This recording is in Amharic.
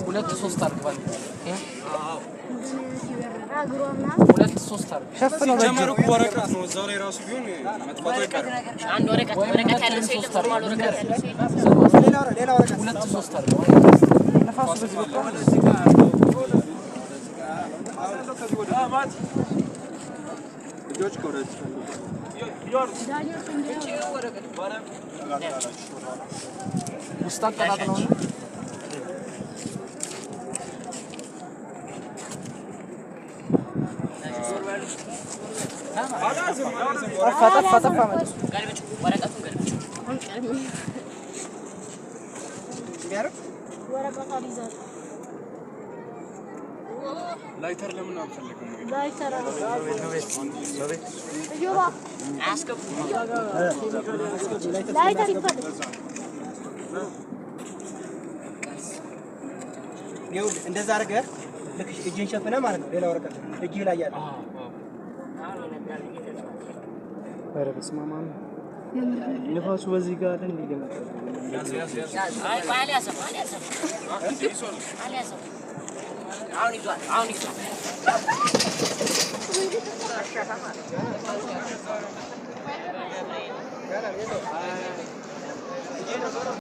ሁለት ሶስት አድርግ ባንድ ሁለት ሶስት አድርግ። ሸፍነው ሲጀመር እኮ ወረቀት ነው። እዛው ላይ ራሱ ቢሆን መጥፋቱ አይቀርም። አንድ ወረቀት ወረቀት ያለ ሰው የለም። Normal ወረቀት ያለ ሰው የለም። ሁለት ሶስት አድርግ። ነፋሱ በዚህ በኩል ውስጥ አቀጣጥለው ነው። ጠፋ ጠፋ ጠፋ መልሱ። ገልብጩ፣ ወረቀቱን ገልብጩ። ላይተር ለምን አንፈልግም? አያስገቡም። ላይተር ይፈልግ። ይኸውልህ እንደዛ አድርገህ ልክ እጅህን ሸፍነህ ማለት ነው። ሌላ ወረቀት እጅህ ላይ ያለ ኧረ በስመ አብ ንፋሱ በዚህ ጋር አይደል እንዴ እየመጣ አይ ቆይ፣ አልያዘም፣ አልያዘም፣ አልያዘም። አሁን ይዟል፣ አሁን ይዟል።